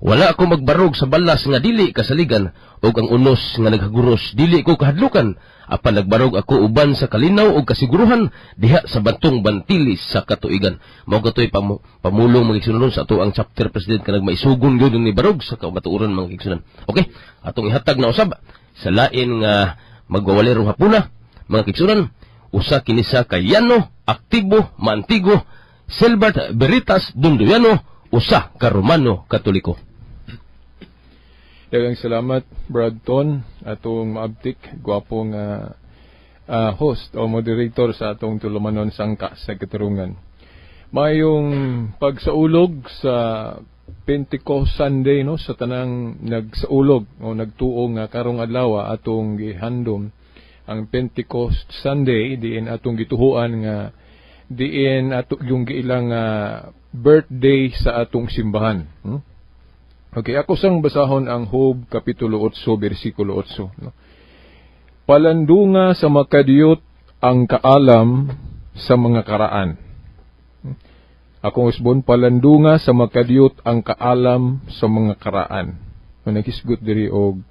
Wala ako magbarog sa balas nga dili kasaligan ug ang unos nga naghaguros dili ko kahadlukan, apan nagbarog ako uban sa kalinaw ug kasiguruhan diha sa bantong bantili sa katuigan. Mao gatoy pamulong, mga igsunan, sa ato ang chapter president ka nagmaisugon gyud ni barog sa kamatuoran, mga igsunan. Okay, atong ihatag na usab sa lain nga magwawali rong hapuna, mga kaigsunan, usa kini sa kayano, aktibo, maantigo, Silbert Veritas Dunduyano, usa ka Romano Katoliko. Daghang salamat, Brad Ton, atong maabtik, gwapo nga host o moderator sa atong tulumanon Sangka sa Katarungan. Mayong pagsaulog sa Pentecost Sunday, no, sa tanang nagsaulog o nagtuo nga karong adlaw atong gihandom ang Pentecost Sunday, diin atong gituhuan nga diin ato yung giilang birthday sa atong simbahan. Okay, ako sang basahon ang Job kapitulo 8 bersikulo 8, no? Palandunga sa makadiyot ang kaalam sa mga karaan. Akong usbon, palandunga sa makadiyot ang kaalam sa mga karaan. No, naghisgot diri og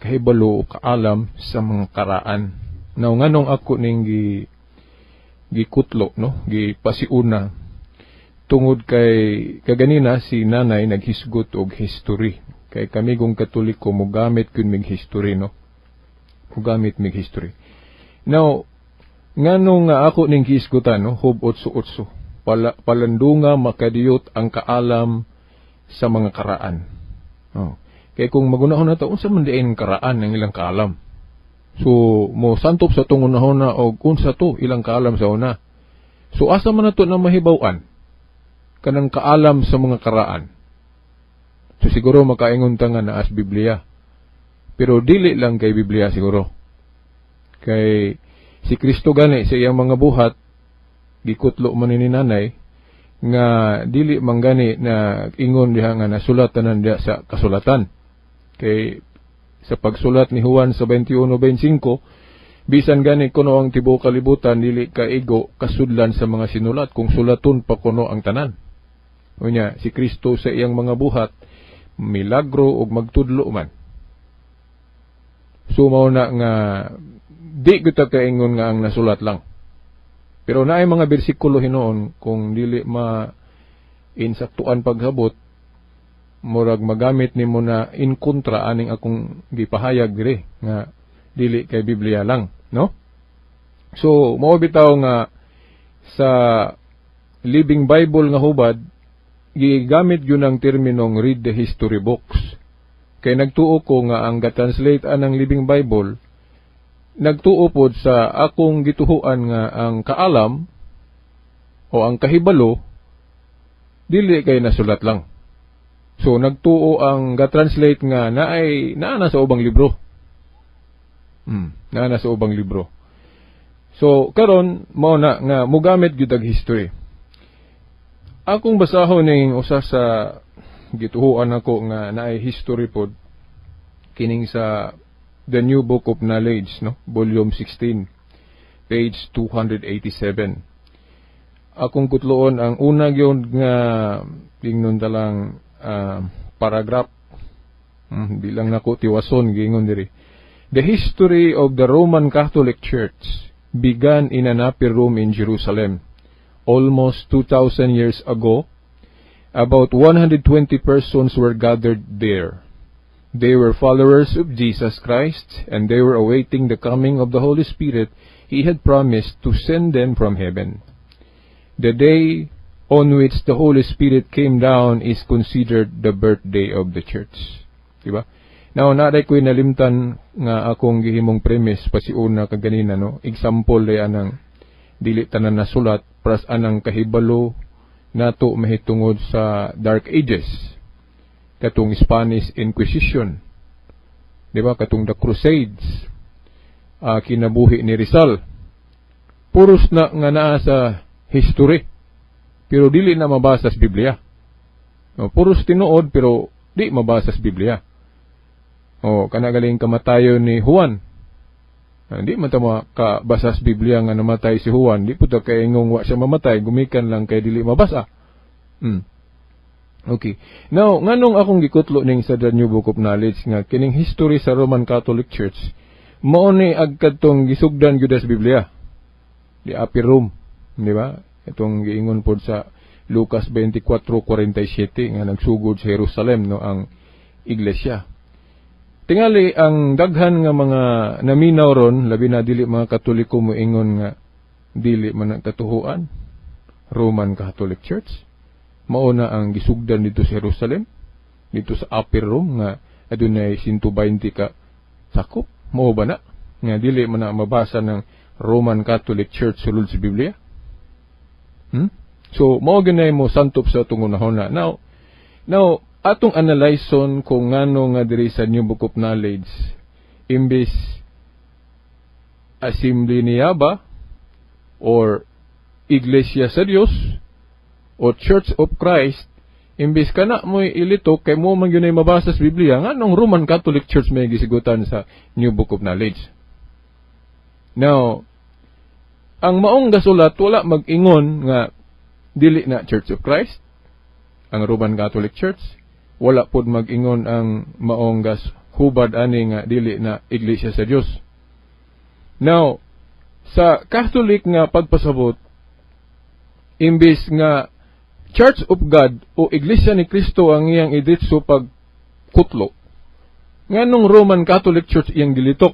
kahibalo o kaalam sa mga karaan. Now, nganong ako ning gikutlo, no, gipasiuna? Tungod kay kaganina si nanay naghisgot og history. Kay kami kung Katoliko, mogamit kun mig history, no, mogamit mig history. Now, ngano nga ako ning gihisgutan, no, Job 8:8, palandunga makadiyot ang kaalam sa mga karaan. Oh. Kay kung magunahon na to, unsa man diay ang karaan ng ilang kaalam? So mo santop sa tong unahon na og unsa to ilang kaalam sa una. So asa man nato na mahibaw-an kanang kaalam sa mga karaan? So siguro makaingon ta nga naa sa Biblia. Pero dili lang kay Biblia siguro. Kay si Kristo gani sa iyang mga buhat, gikutlo man ni nanay nga dili man gani na ingon diha nga nasulat tanan diha sa kasulatan. Kay sa pagsulat ni Juan sa 21:25, bisan gani kuno ang tibuok kalibutan dili kaigo kasudlan sa mga sinulat kung sulaton pa kuno ang tanan. Unya, si Kristo sa iyang mga buhat, milagro ug magtudlo man. So mao na nga di gyud ta kaingon nga ang nasulat lang. Pero naay mga bersikulo hinuon kung dili ma insaktuan paghabot, murag magamit nimo na in kontra aning akong gipahayag diri nga dili kay Biblia lang, no? So mao bitaw nga sa Living Bible nga hubad, gigamit yun ang terminong "read the history books." Kay nagtuo ko nga ang ga-translate anang Living Bible nagtuo pod sa akong gituhuan nga ang kaalam o ang kahibalo dili kay nasulat lang. So nagtuo ang ga-translate nga naay naa na sa ubang libro. Naa na sa ubang libro. So karon mao na nga mogamit gyud ang history. Akong basahon ning usa sa gituhuan nako nga naay history pod, kining sa The New Book of Knowledge, no, volume 16, page 287. Akong kutloon ang una gyud nga ingnon ta lang paragraph. Di lang nako tiwason. Giingon diri: "The history of the Roman Catholic Church began in an upper room in Jerusalem almost 2,000 years ago. About 120 persons were gathered there. They were followers of Jesus Christ, and they were awaiting the coming of the Holy Spirit he had promised to send them from heaven. The day on which the Holy Spirit came down is considered the birthday of the church." Diba? Now, naday ko'y nalimtan nga akong gihimong premise pasiuna kaganina, no? Example day anang dili tanan nasulat, pras anang kahibalo nato mahitungod sa Dark Ages, katong Spanish Inquisition, di ba, katong the Crusades, kinabuhi ni Rizal, puros na nga naa sa history pero dili na mabasa sa Biblia, no? Puros tinuod pero di mabasa sa Biblia. O kana galing kamatayon ni Juan. Hindi man ta makabasa sa Biblia nga namatay si Juan. Di po ta kaingong wa siya mamatay, gumikan lang kay dili mabasa. Okay. Now, nganong akong gikutlo ning sa The New Book of Knowledge nga kining history sa Roman Catholic Church mao ni ag kadtong gisugdan gyud sa Biblia. Di Upper Room, di ba? Itong giingon pod sa Lucas 24:47 nga nagsugod sa Jerusalem, no, ang iglesia. Tingali ang daghan nga mga naminaw ron, labi na dili mga Katoliko, moingon nga dili man ang katuhuan. Roman Catholic Church mao na ang gisugdan dito sa Jerusalem, dito sa Upper Room nga adunay 120 ka sakop. Mao ba na nga dili man na mabasa ng Roman Catholic Church sulod sa Biblia? So mao ganay mo santop sa atong unahona. Now atong analyson kung ngano nga diri sa New Book of Knowledge, imbis Assembly niya ba or Iglesia sa Dios o Church of Christ, imbis kana mo'y ilitok kay mo man gyud ay mabasa sa Biblia, nganong Roman Catholic Church may gisigutan sa New Book of Knowledge? Now, ang maong gasulat wala mag-ingon nga dili na Church of Christ ang Roman Catholic Church. Wala pod mag-ingon ang maong gas hubad ani nga dili na Iglesia sa Dios. Now, sa Catholic nga pagpasabot, imbis nga Church of God o Iglesia ni Cristo ang iyang idritso pagkutlo, nganong Roman Catholic Church iyang gilitok?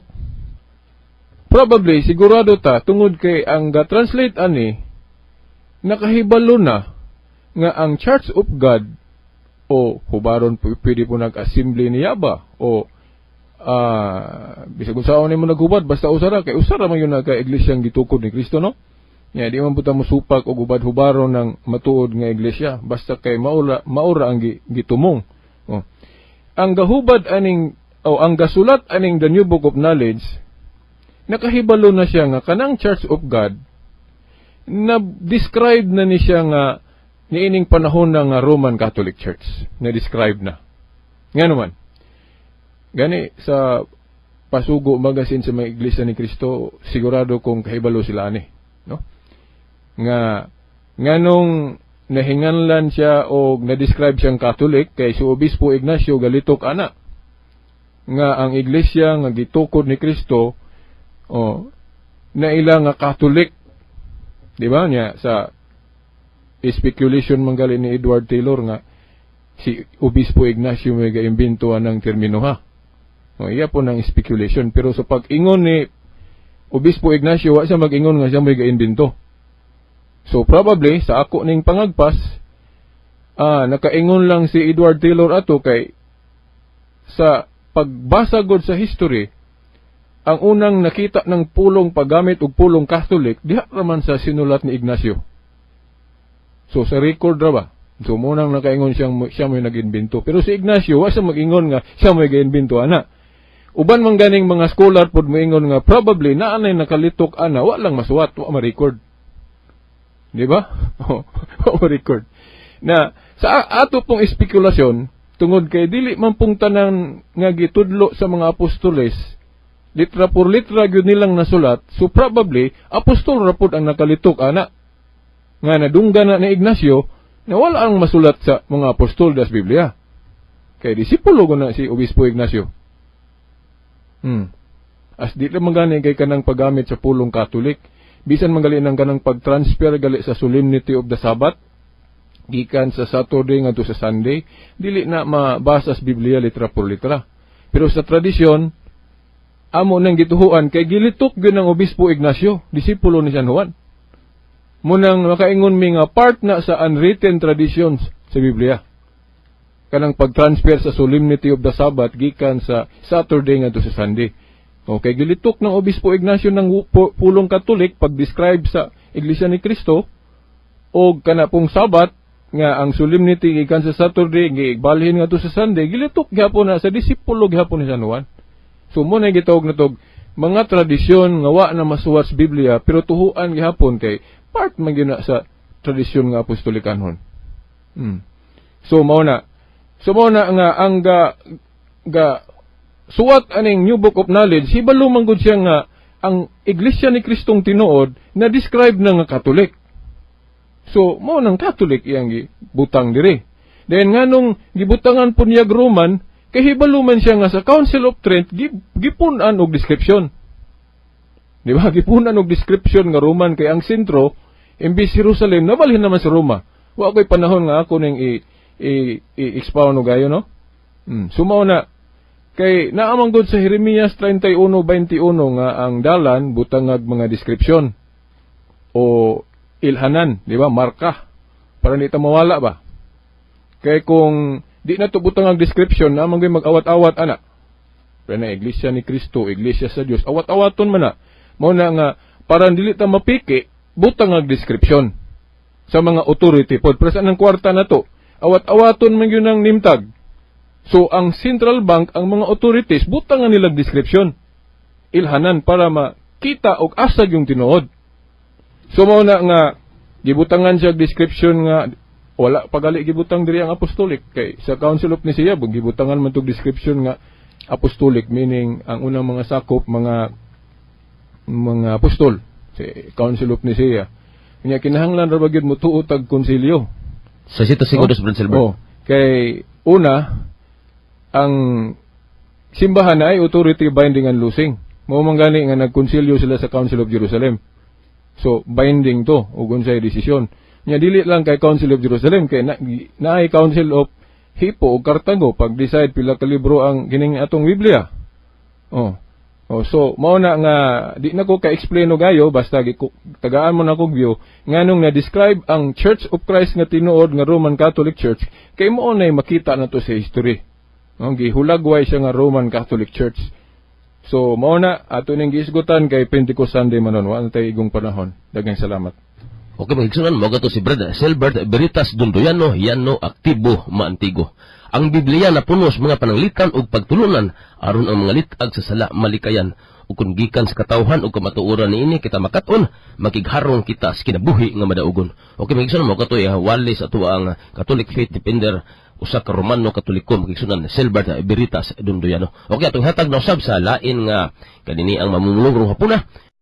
Probably, sigurado ta, tungod kay ang ga-translate ani, nakahibalo na nga ang Church of God o hubaron pwede po nag-assembly niya ba o bisag unsaon nimo naghubad, basta usara kay usara man yun nagka iglesyang gitukod ni Kristo, no? Ya, di man puta mo supak og hubad-hubaron ng matuod nga iglesia basta kay maura ang gitumong. Oh. Ang gahubad aning o ang gasulat aning The New Book of Knowledge, nakahibalo na siya nga kanang Church of God na describe na ni siya nga niining panahon na nga Roman Catholic Church na describe na. Nga naman gani sa Pasugo Magazine sa mga Iglesia ni Cristo, sigurado kong kahibalo sila ani, no, nga nganong nahinganlan siya o na-describe siyang Catholic, kay si Obispo Ignacio galitok ana nga ang iglesia nga gitukod ni Kristo o na ila nga Catholic, di ba niya? Sa speculation man gali ni Edward Taylor nga si Obispo Ignacio may gaimbento ng termino, ha. O, iya po ng speculation, pero sa pag-ingon ni Obispo Ignacio, wa siya mag-ingon nga siya may gaimbento. So probably sa ako ning pangagpas, nakaingon lang si Edward Taylor ato kay sa pagbasa god sa history, ang unang nakita ng pulong, paggamit og pulong Catholic, diha raman sa sinulat ni Ignacio. So sa record ra ba? So munang nakaingon siyang siya mo'y nag-imbento. Pero si Ignacio wa siya mag-ingon nga siya mo'y ga-imbento ana. Uban man ganing mga scholar pod moingon nga probably naa nay nakalitok ana, wa lang masuwat, wa ma-record. Di ba? Wa ma-record. Na sa ato pong espekulasyon, tungod kay dili man pong tanan nga gitudlo sa mga apostoles litra por litra gyud nilang nasulat, so probably apostol ra pud ang nakalitok ana nga nadunggan na ni Ignacio na wala ang masulat sa mga apostol das Biblia. Kay disipulo ko na si Obispo Ignacio. As di lang gani kay kanang paggamit sa pulong Catholic, bisan man gali ng kanang pag-transfer gali sa solemnity of the Sabbath gikan sa Saturday ngadto sa Sunday, dili na mabasa sa Biblia litra por litra. Pero sa tradisyon, amo nang gituhuan kay gilitok gyud ng Obispo Ignacio, disipulo ni San Juan. Munang makaingon mi nga part na sa unwritten traditions sa Biblia kanang pag-transfer sa solemnity of the Sabbath gikan sa Saturday ngadto sa Sunday. Okay, gilitok ng Obispo Ignacio ng pulong Katolik pag-describe sa Iglesia ni Cristo o kana pong Sabat nga ang solemnity gikan sa Saturday gibalhin ngadto sa Sunday, gilitok gyapon na sa disipulo gyapon ni San Juan. So mo na gitawag na tog mga tradisyon nga wa na masuwat sa Biblia pero tuhuan gihapon kay part man gyud na sa tradisyon nga apostolikanhon. So mao na. So mao na nga ang ga suwat aning New Book of Knowledge, hibalo man gud siya nga ang Iglesia ni Kristong tinuod na describe na nga Catholic. So mao nang Catholic iyang butang dire. Then nganong gibutangan po niya Roman, kay hibalo man siya nga sa Council of Trent gipun-an og description. Di ba? Gipun-an og description nga Roman kay ang sentro imbis Jerusalem nabalhin naman sa Roma. Wa ko'y panahon nga ako ning i-expound og gayo, no? So mao na kay naa man gud sa Jeremias 31:21 nga ang dalan butangag mga description o ilhanan, di ba? Marka para di ta mawala ba. Kay kung di na to butang ang description, naa man gyud mag-awat-awat ana. Pero na Iglesia ni Kristo, Iglesia sa Dios, awat-awaton man na. Mao na nga para dili ta mapiki, butang ang description sa mga authority pod. Pero sa nang kwarta na to, awat-awaton man gyud ang name tag. So ang central bank, ang mga authorities, butang nga nilang description. Ilhanan para makita og asa yung tinuod. So mao na nga gibutangan siya og description nga wala pagali gibutang diri ang apostolic, kay sa Council of Nicaea gibutangan man tog description nga apostolic, meaning ang unang mga sakop mga apostol sa Council of Nicaea. Nya kinahanglan ra ba gyud mo tuo tag konsilyo? Sa sito segundos, Brad Silver. Oh, kay una, ang simbahan na ay authority binding and loosing. Mao man gani nga nagkonsilyo sila sa Council of Jerusalem. So binding to ug unsay desisyon. Nya dili lang kay Council of Jerusalem, kay naay Council of Hippo ug Cartago pag-decide pila ka libro ang kining atong Biblia. Oh. Oh, so mao na nga di na ko ka-explain og gayo, basta tagaan mo na kog view nganong na-describe ang Church of Christ nga tinuod nga Roman Catholic Church, kay mao nay makita na to sa history. No, gihulagway siya nga Roman Catholic Church. So mao na ato ning giisgutan kay Pentecost Sunday man nun, wa na tay igong panahon. Daghang salamat. Okay, mga igsunan, mao to si Brad Silbert Veritas Dondoyano, Yano Aktibo Maantigo. Ang Biblia napuno sa mga pananglitan ug pagtulunan aron ang mga lit-ag sa sala malikayan. Ug kun gikan sa katawhan ug kamatuoran niini kita makat-on, makigharong kita sa kinabuhi nga madaugon. Okay, mga igsunan, mao kato wali sa ato ang Catholic Faith Defender, usa ka Romano Katoliko, mga igsunan, Silbert Veritas Dondoyano. Okay, atong hatag na usab sa lain nga kanini ang mamumulong hapuna.